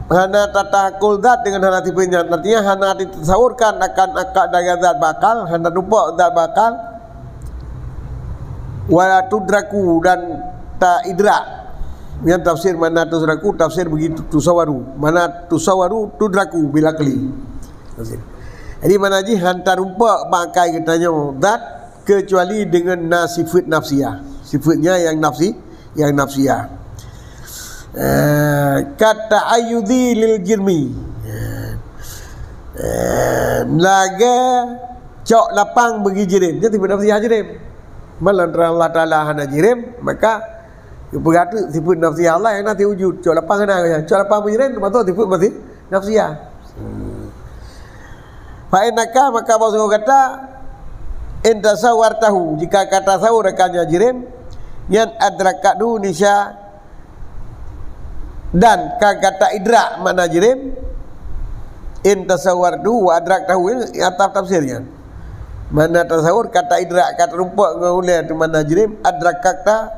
Hana tatahakul zat dengan hana sifat nyan. Artinya, hana ditasawurkan akan akad dengan zat bak akal, hana tarumpok zat bak akal. Wala tudraku, dan ta idrak. Nyan tafsir makna tudraku, tafsir begitu tusawaru. Makna tusawaru tudraku bil aqli. Tafsir. Jadi, makna jih hana tarumpok bak akai geutanyoe zat kecuali dengan na sifat nafsiah. Sifatnya yang nafsi, yang nafsiah. Eh, kata'ayyudhi lil jirmi. Eh, lagèe cok lapang bagi jirim. Jadi, sifat nafsiah jirim. Malah antara Allah Taala hana jirim, maka peugah tu sifat nafsiah Allah yang nanti wujud. Cok lapang hana, cok lapang bagi jirim, termasuk sifat masih nafsiah. Hmm. Fa innaka, maka bahwa sungguh gata, in tasawwartahu, jika ka tasawur akan nyan jirim, nyan adrakathu nisya, dan ka gata idrak makna jirim, in tasawwartahu wa adraktahu, ini atas tafsir nyan. Makna tasawur, ka ta idrak, ka tarumpok ngon ulèe tu makna jirim, adrakta,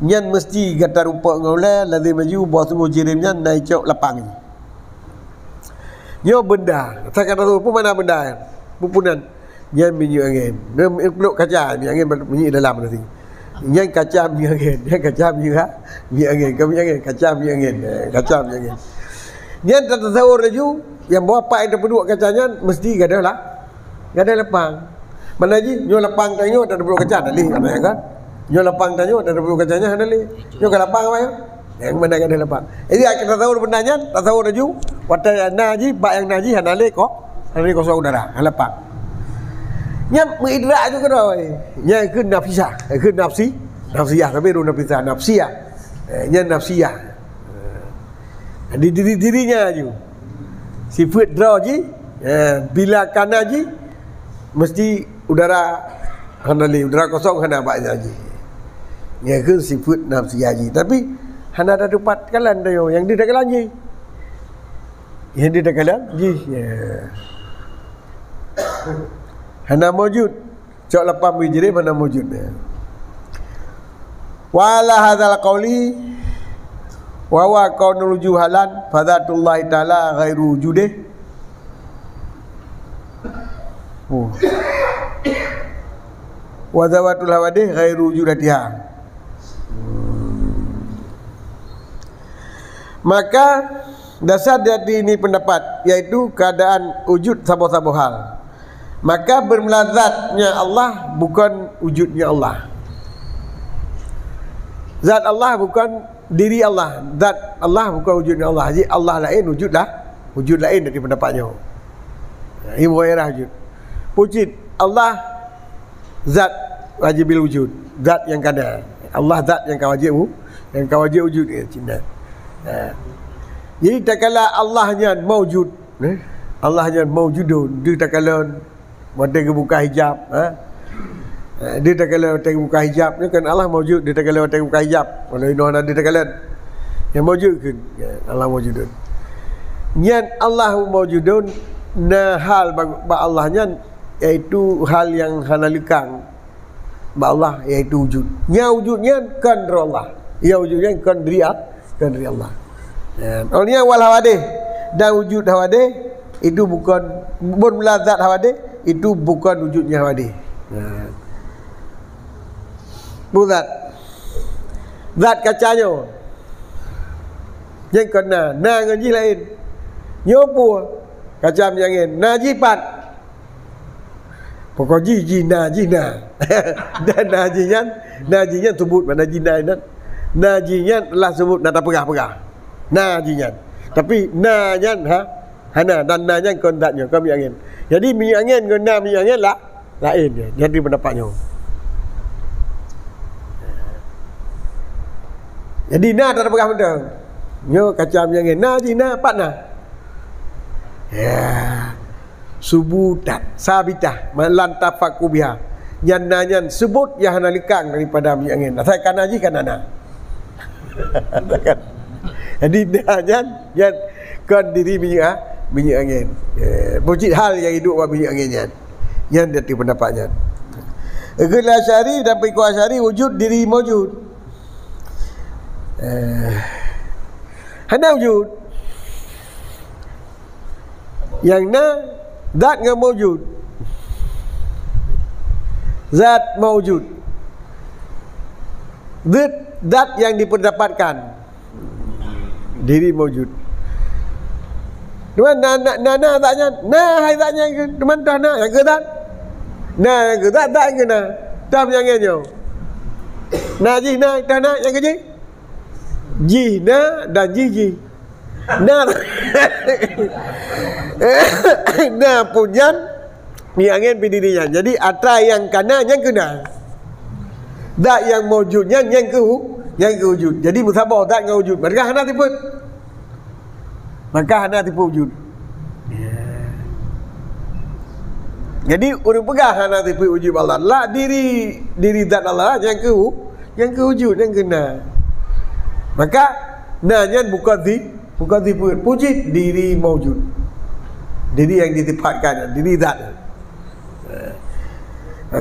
nyan meusti gata rumpok ngon ulèe, lazim laju, bahwa sungguh jirim nyan na icok lapang. Nyoe beunda. Asai ka tasawur, peue makna beunda nyan? Peue nan? Nyan minyeuk angén. Nyan minyeuk kaca, minyeuk angén minyeuk dalam nanti. Nyan kaca minyeuk angén. Nyan kaca minyeuk, minyeuk angén. Bukan minyeuk angén, kaca minyeuk angén. Eh, kaca minyeuk angén. Nyan tatasawur laju, nyang bahwa pat nyang tapeuduek kaca nyan meusti gadôh lah, gadôh lapang. Makna jih, nyoe lapang tanyoe tapeuduek kaca, hana lé, kan? Nyoe lapang tanyoe tapeuduek kaca nyan, hana lé. Nyoe ka lapang apa ya? Nyang mana gadôh lapang. Jadi, akhé tasawur beunda nyan, tasawur laju, watèe na jih, bak nyang na jih, hana lé ko-, hana lé kosong udara, hana lapang. Nyan meuidrak ju keudroe. Nyan keu nafsiyah, keu nafsi, nafsiyah, tapi ru nafsiyah, nafsiyah. Eh, nyan nafsiyah. Eh, di diri-diri nyan ju. Sifat droe jih, eh, bila ka na jih, meusti udara hana lé, udara kosong hana bak nyan jih. Nyan keu sifat nafsiyah jih. Tapi, hana tatupat kalon tanyoe, nyang deuh takalon jih. Nyang deuh takalon jih, ya. Hana maujud. Cok lapang bagi jirim hana maujud, ya. Wa ala hadzal qauli wa huwa kaunul wujuhalan fa dzatullahi ta'ala ghairu wujudih. Oh. Wa dzawatul hawadih ghairu wujudatiha. Maka, dasar dari ini pendapat, yaitu keadaan wujud saboh-saboh hal. Maka, bermula zatnya Allah bukan wujudnya Allah. Zat Allah bukan diri Allah. Zat Allah bukan wujudnya Allah. Jadi, Allah laén wujud lah. Wujud laén dari pendapat nyoe. Ini mughayarah wujud. Pucit Allah zat wajibil wujud. Zat nyang ka na. Allah zat nyang ka wajib wu-, nyang ka wajib wujud, eh, cina. Ha. Jadi, takala Allah nyan maujud, eh? Allah nyan maujudun, deuh takalon watèe geubuka hijab, ha? Ha, deuh takalon watèe geubuka hijab, nyoe kan Allah maujud, deuh takalon watèe geubuka hijab. Walau inoe hana deuh takalon. Nyang maujud kheun, ya, Allah maujudun. Nyan Allah maujudun, na hal bak, bak Allah nyan, yaitu hal nyang hana leukang. Bak Allah, yaitu wujud. Nyang wujud nyan kon droe Allah. Nyang wujud nyan kon diri A-, kon diri Allah. Ya. Awalnya wal hawadih. Dan wujud hawadih itu bukan, bermula zat hawadih itu bukan wujudnya hawadih. Ya. Bukan zat. Zat kaca nyoe. Nyan kon na. Na ngon jih laén. Nyoe peue? Kaca minyeuk angén. Na jih pat. Pokok jih, jih na, jih na. Dan na jih nyan, na jih nyan subut, makna jih na nyan. Na jih nyan lah subut, na tapeugah-peugah. Na jih nyan. Tapi na nyan, ha, hana, dan na nyan kon zat nyoe, kon minyeuk angén. Jadi, minyeuk angén ngon na minyeuk angén lah laén nyan. Jadi, pendapat nyoe. Jadi, na tapeugah mantong. Nyoe kaca minyeuk angén. Na jih na, pat na. Ya. Subutat, sabitah, ma-, lan tafakku biha. Nyan na nyan subut nyang hana leukang daripada minyeuk angén. Asai ka na jih ka na na. Jadi na nyan, nyan kon diri minyeuk a-, minyeuk angén. Eh, pucit hal nyang iduek bak minyeuk angén nyan. Nyan dari pendapat nyan. Keu Asy'ari dan pengikut Asy'ari wujud diri maujud. Eh, hana wujud. Nyang na zat ngon maujud. Zat maujud. Zat, zat yang diperdapatkan. Diri maujud. Cuman na, na, na, na zat nyan. Na hai zat nyan keu, cuman dah na nyang keu zat. Na nyang keu zat, zat nyang keu na. Dah meunyan nyoe. Na jih na, dah na nyang keu jih. Jih na dan jih jih. Na, na pun nyan, nyang angén pih diri nyan. Jadi, atra nyang ka na, nyan keu na. Zat nyang maujud nyan, nyan keu, nyan keu wujud. Jadi, meusaboh zat ngon wujud. Maka hana sifeuet. Maka hana sifeuet wujud. Jadi, ureuëng peugah hana sifeuet wujud Allah. Lah diri, diri zat Allah, nyan keu, nyan keu wujud, nyan keu na. Maka, na nyan bukon si, bukon sifeuet. Peue jih? Diri maujud. Diri yang disifatkan, diri zat.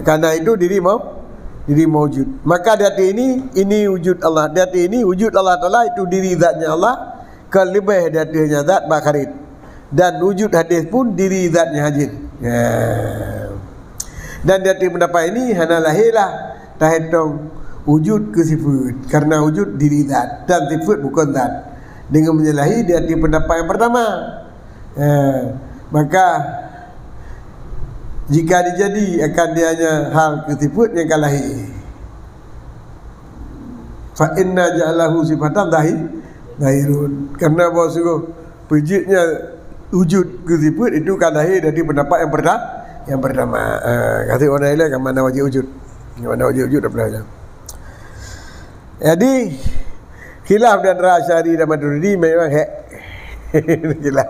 Karena itu diri mau, diri maujud. Maka di hati ini, ini wujud Allah. Di hati ini, wujud Allah Taala itu diri zatnya Allah, ka leubeh di hati zatnya zat bak kharij. Dan wujud hadis pun diri zatnya hadis. Ya. Dan di hati pendapat ini hana lahé lah tahitung wujud keu sifeuet. Karena wujud diri zat dan sifeuet bukon zat. Dengan menyalahi di hati pendapat yang pertama. Eh, maka jika dijadi akan dianya hal keu sifeuet nyang ka lahé. Fa inna ja'alahu sifatan zahir, zahirun. Karena bahwa sungguh peujeuetnya wujud keu sifeuet itu ka lahé dari pendapat yang perta-, yang pertama. Eh, kata orang lain kan mana wajib wujud. Mana wajib wujud dah pernah. Jadi, khilaf di antara Asy'ari dan Maturidi memang hek. Khilaf.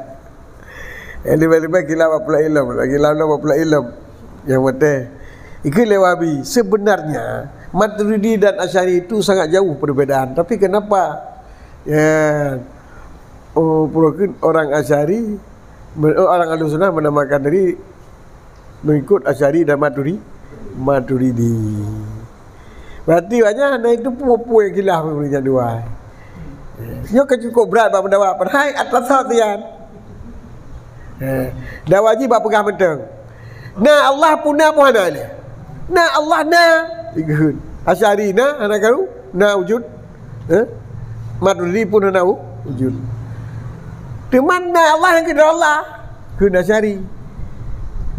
Yang lebih-lebih khilaf bak peulak ilmu, khilaf bak peulak ilmu. Yang penting, ikut lewat Wahabi. Sebenarnya, Maturidi dan Asy'ari itu sangat jauh perbedaan. Tapi kenapa, ya, oh, orang Asy'ari, oh, orang Ahlussunnah menamakan diri mengikut Asy'ari dan Maturi-, Maturidi. Berarti awaknyan na itu peue-peue nyang khilaf ureuëng nyan dua. Nyoe ka cukup brat bak pendapat, padahai atas sat nyan. Eh, dan wajib bak peugah mantong. Na Allah pun na pun hana lé. Na Allah na. Ikheun. Asy'ari na, hana karu, na wujud. Eh? Maturidi pun hana wu-, wujud. Teuma na Allah nyang keu droe Allah, keu na Asy'ari.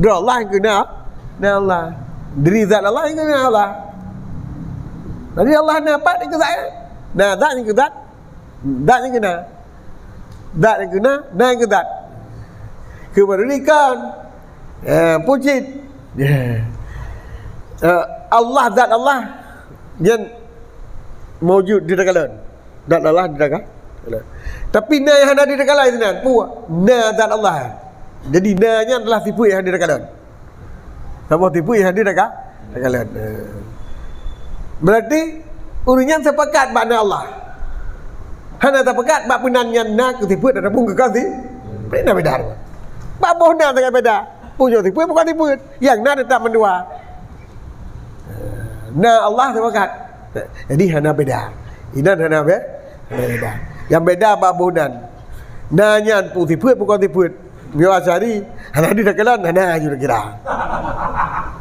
Droe Allah nyang keu na, na Allah. Diri zat Allah nyang keu na Allah. Jadi Allah na pat nyang keu zat, eh? Na zat nyang keu zat. Zat nyang keu na. Zat nyang keu na, na nyang keu zat. Keu Maturidi kon. Eh, peue cit. Eh, Allah, zat Allah. Nyan maujud di takalon. Zat Allah di takalon. Tapi na nyang hana di takalon sinan. Peue? Na zat Allah. Jadi na nyan adalah sifeuet nyang hana di takalon. Saboh sifeuet nyang hana di taka-, takalon. Eh. Berarti, ureuëng nyan sepakat bak na Allah. Hana sepakat bak peunan nyan na keu sifeuet ataupun keu kon si-, beda-beda. Bak boh na sangat beda. Punya sifeuet bukon sifeuet. Nyang na teutap mandua. Na Allah sepakat. Jadi hana beda. Inan hana be-, hana beda. Nyang beda bak boh nan. Na nyan peue sifeuet bukon sifeuet. Nyoe Asy'ari, hana di takalon, hana aju kira.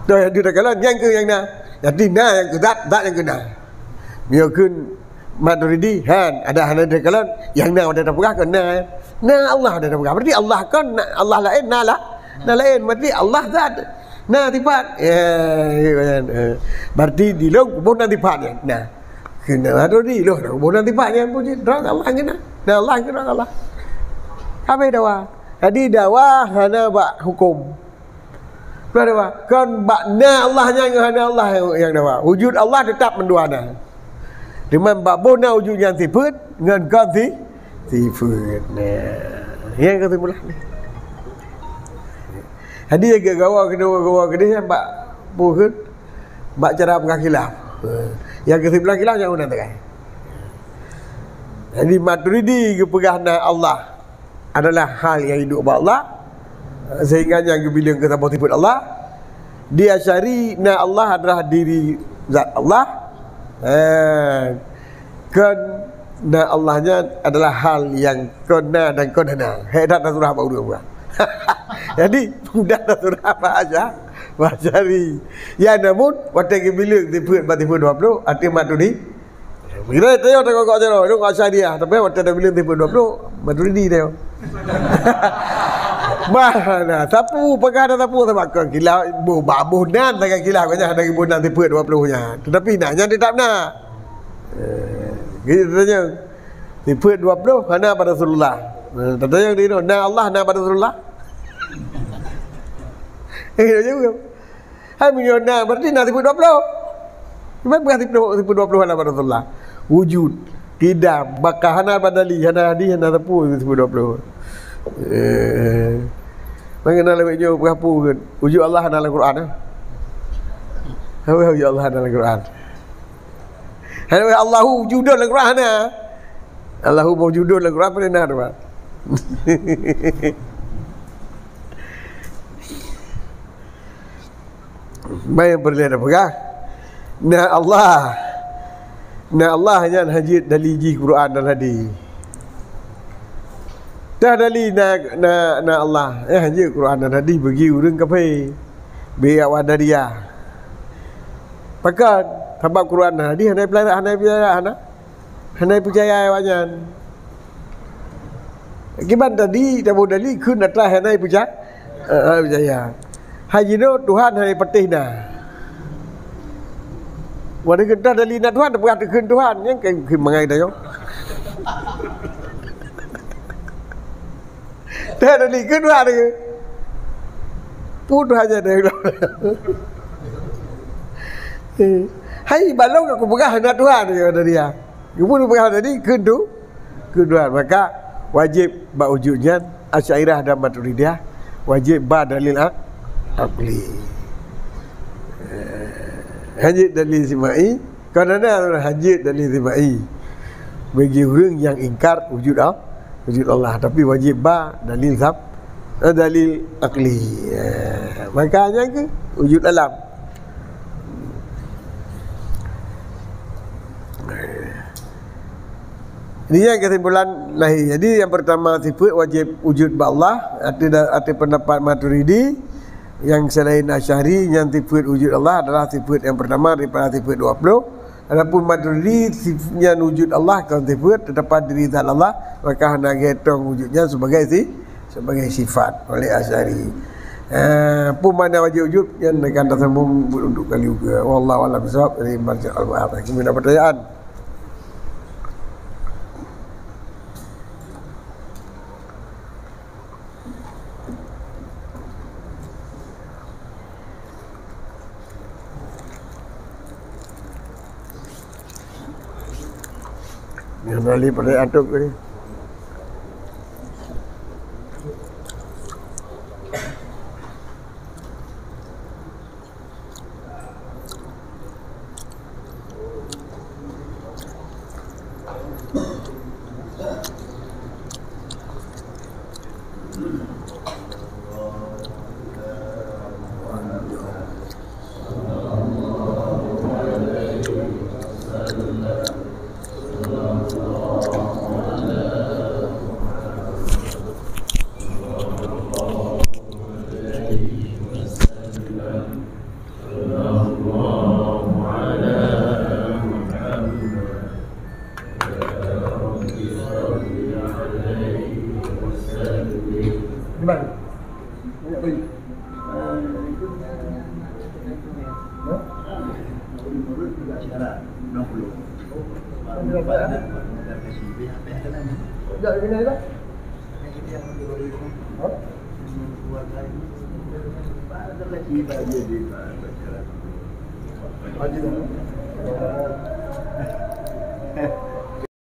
Toh hana di takalon, nyang keu nyang na. Jadi na nyang keu zat, zat nyang keu na. Nyoe keu Maturidi, han, ada hana di takalon, nyang na ada tapeugah kon na. Na Allah ada tapeugah. Berarti Allah kon, na, Allah laén, na la-, na laén. Berarti Allah zat. Na sifat. Ya, ya, ya, ya. Berarti di lôn kuboh na sifat nyan. Nah. Keu na Maturidi lôn kuboh na sifat nyan pun jih. Droe Allah keu na. Na Allah keu droe Allah. Habéh dawa. Jadi dawa hana bak huköm. Peue dawa? Kon bak na Allah nyan ngon hana Allah nyang dawa. Wujud Allah teutap mandua na. Teuma bak boh na wujud nyan sifeuet ngon kon si-, sifeuet. Nah, nyang keusimpulan. Jadi, gawa keudua, gawa keudeh nyan bak peue kheun? Bak cara peugah khilaf. Nyang keusimpulan khilaf nyang unan teukai. Jadi, Maturidi geupeugah na Allah adalah hal nyang hidup bak Allah, sehingga nyan geubileung keu saboh sifeuet Allah. Di Asy'ari na Allah adalah diri zat Allah. Eh, kon na Allah nyan adalah hal nyang kon na dan kon hana. Hek that na surah bak ureuëng bukan. Jadi, mudah dah surah bahasa, bahasa Asy'ari. Ya, namun, watèe geubileung sifeuet bak sifeuet dua ploh, arti Maturidi. Kira tayong teuka kok jaroe, dong Asy'ariyah, tapi watèe dah bileung sifeuet dua ploh, Maturidi tayong. Bah, nah, sapu, peugah dah sapu, sabab kon kilah, boh, bah, boh nan, sagai kilah, kok nyan hana geuboh nan sifeuet dua ploh nyan. Tetapi, nah, nyan tetap na. Eh, gitu tanya. Sifeuet dua ploh hana bak Rasulullah. Nah, tatanyong di na Allah hana bak Rasulullah. Eh, dia jawab. Hai meunyoe na, berarti na sifeuet dua ploh. Cuma bukan sifeuet, sifeuet dua ploh hana bak Rasulullah. Wujud, qidam, baqa hana bak dalil, hana hadis, hana sapeue sifeuet dua ploh. Eh. Maka na lewat nyoe peugah peue kan? Wujud Allah hana lam Quran, eh? Apa wujud Allah hana lam Quran? Hai, Allahu wujudun lam Quran hana. Allahu mawjudun lam Quran pernah ada, Pak. Baik, pernah ada peugah. Nah, Allah. Nah, Allah nyan hana jeuet dalil jih Quran dan hadis. Dah dalil na, na, na Allah. Eh, hana jeuet Quran dan hadis bagi ureueng kafé. Bagi awak Qadariyah. Pakon? Sabab Quran dan hadis hana peulara, hana peulara, hana, hana peucaya awak nyan. Kiban tadi, taboh dalil kheun atra hana peuca-, eh, hana peucaya. Hai jinoe Tuhan hana patéh na. Watèe geutanyoe dalil na Tuhan, tapeugah takheun Tuhan, nyang keu, keu mangai tanyoe. Dah, dah likot Tuhan ke? Pun Tuhan jadi. Hai, balong aku peugah hana Tuhan, kata dia. Dia pun peugah tadi, keu Tu-, keu Tuhan. Maka, wajib bak wujud nyan, Asy'ariyah dan Maturidiyah, wajib ba dalil ak-, akli. Eh, hana dalil simai, Kon hana hana jeuet dalil simai bagi ureueng nyang ingkar wujud Al-, wujud Allah, tapi wajib ba dalil sam-, eh, dalil akli. Eh, maka nyan keuh wujud alam. Ini yang kesimpulan lahir. Jadi yang pertama sifat wajib wujud bak Allah, arti da-, arti pendapat Maturidi. Nyang selain Asy'ari, nyan sifat wujud Allah adalah sifat nyang pertama daripada sifat dua puluh. Adapun Maturidi, sif-, nyan wujud Allah kon sifat, tetapi diri zat Allah, maka hana geuetong wujud nyan sebagai si-, sebagai sifat oleh Asy'ari. Eh, peue makna wajib wujud, nyan akan tersambung untuk kali juga. Wallahu a'lam bishawab. Dari Masjid Al-Bahar. Mungkin ada pertanyaan? Yang balik pada atuk tadi. Gimana? Banyak beli? Hah? Menurut juga syarat enam puluh. Tidak, ini dah. Hah? Haji dah.